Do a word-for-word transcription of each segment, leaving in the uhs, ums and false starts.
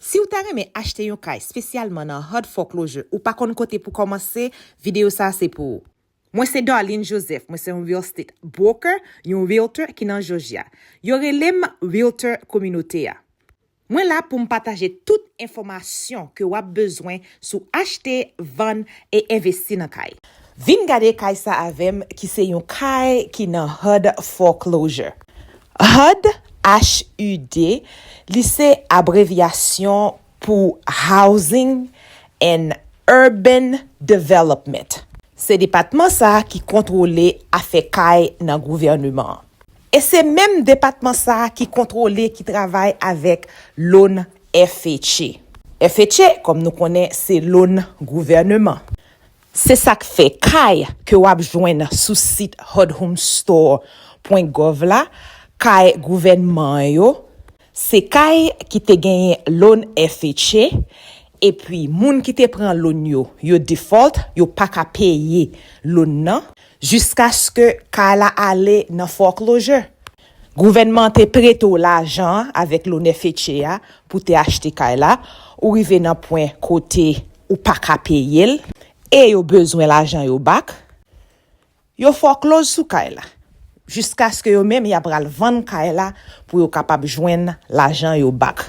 Si w ta renmen achte yon kay espesyalman nan HUD Foreclosure, ou pa konn kote pou kòmanse, videyo sa a se pou ou. Mwen se Darlene Joseph, mwen se yon real estate broker, yon realtor ki nan Georgia. Yo rele m realtor kominote a. Mwen la pou m pataje tout enfòmasyon ke w ap bezwen sou achte, vann e envesti nan kay. Vin gade kay sa avè m ki se yon kay ki nan HUD Foreclosure. HUD, H U D, li se abrevyasyon pou Housing and Urban Development. Se depatman sa a ki kontwole afè kay nan gouvènman an. E se menm depatman sa a ki kontwole, ki travay avèk loan F H A. F H A, kòm nou konnen, se loan gouvènman. Se sa k fè kay ke w ap jwenn sou sit hud home store pwen gov la, kay gouvènman an yo, se kay ki te genyen loan F H A, epi moun ki te pran loan yo, yo default, yo pa ka peye loan nan, jiskaske kay la ale nan foreclosure. Gouvènman an te prete w lajan an avèk loan F H A a pou te achte kay la, ou rive nan pwen kote ou pa ka peye l, e yo bezwen lajan yo back, yo foreclose sou kay la, jiskaske yo menm y ap pral vann kay la pou yo kapab jwenn lajan yo back.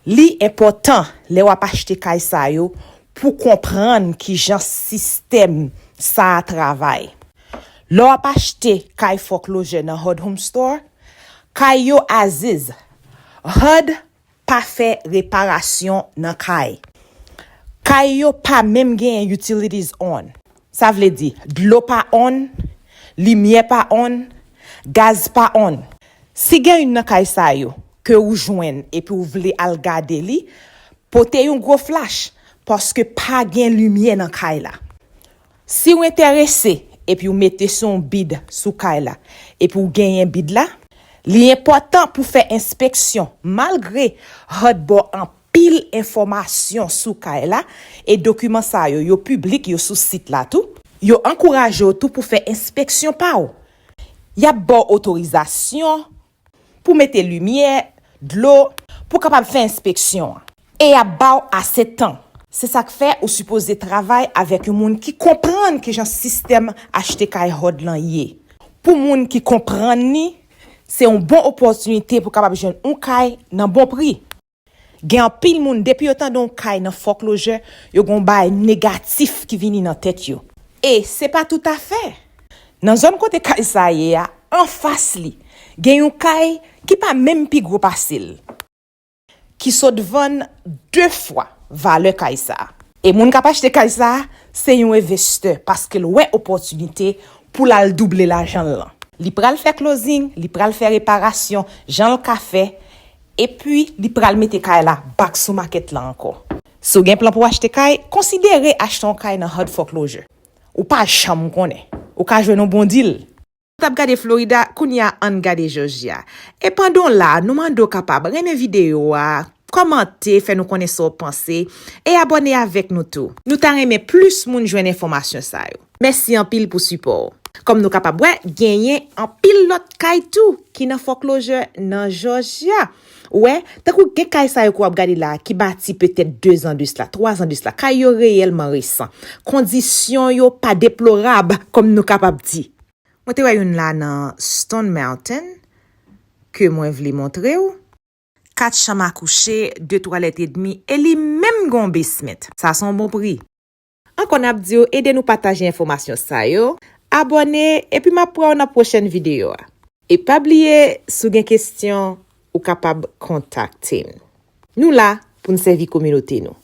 Li enpòtan lè w ap achte kay sa yo pou konprann kijan sistèm sa a travay. Lè w ap achte kay foreclosure nan hud home store, kay yo aziz. HUD pa fè reparasyon nan kay. Kay yo pa menm genyen utilities on. Sa vle di, dlo pa on, limyè pa on, gaz pa on. Si gen youn nan kay sa yo ke ou jwenn epi ou vle al gade li, pote yon gwo flach, paske pa gen limyè nan kay la. Si w enterese epi w mete sou yon bid sou kay la, epi w genyen bid la, li enpòtan pou fè enspeksyon, malgre HUD ba w anpil enfòmasyon sou kay la, e dokiman sa yo, yo piblik, yo sou sit la tou. Yo ankouraje w tou pou fè enspeksyon pa w. Y ap ba w otorizasyon pou mete limyè, dlo, pou kapab fè enspeksyon an. E y ap ba w ase tan. Se sa k fè ou sipoze travay avèk yon moun ki konprann kijan sistèm achte kay HUD lan ye. Pou moun ki konprann li, se yon bon opòtinite pou kapab jwenn yon kay nan bon pri. Gen anpil moun, depi yo tande yon kay nan foreclosure, yo gen yon bagay negatif ki vini nan tèt yo. E se pa toutafè. Nan zòn kote kay sa ye a, anfas li, gen yon kay ki pa menm pi gwo pase l, ki sot vann de fwa valè kay sa a. E moun k ap achte kay sa a, se yon envestè, paske l wè opòtinite pou l al double lajan l lan. Li pral fè closing, li pral fè reparasyon, jan l ka fè, epi li pral mete kay la back sou makèt la ankò. Si w gen plan pou w achte kay, konsidere achte yon kay nan HUD Foreclosure. Ou pa janm konnen. Ou ka jwenn yon bon deal. Nou t ap gade Florida, kounye a ann gade Georgia. E pandan w la, nou mande w kapab renmen videyo a, kòmante, fè nou konnen sa w panse, e abòne avèk nou tou. Nou ta renmen plis moun jwenn enfòmasyon sa yo. Mèsi anpil pou sipò w. Kòm nou kapab wè, genyen anpil lòt kay tou ki nan foreclosure nan Georgia. Ou wè, tankou gen kay sa yo ke w ap gade la a, ki bati petèt de zan de sila, twa zan de sila. Kay yo reyèlman resan. Kondisyon yo pa deplorab, kòm nou kapab di. Mwen te wè youn la nan Stone Mountain, ke mwen vle montre w. Kat chanm a kouche, de twalèt edmi, e li menm gen yon basement. Sa se yon bon pri. Ankò n ap di w ede nou pataje enfòmasyon sa yo, abòne, epi m ap wè w nan pwochèn videyo a. E pa bliye, si w gen kesyon, ou kapab kontakte m. Nou la pou n sèvi kominote nou.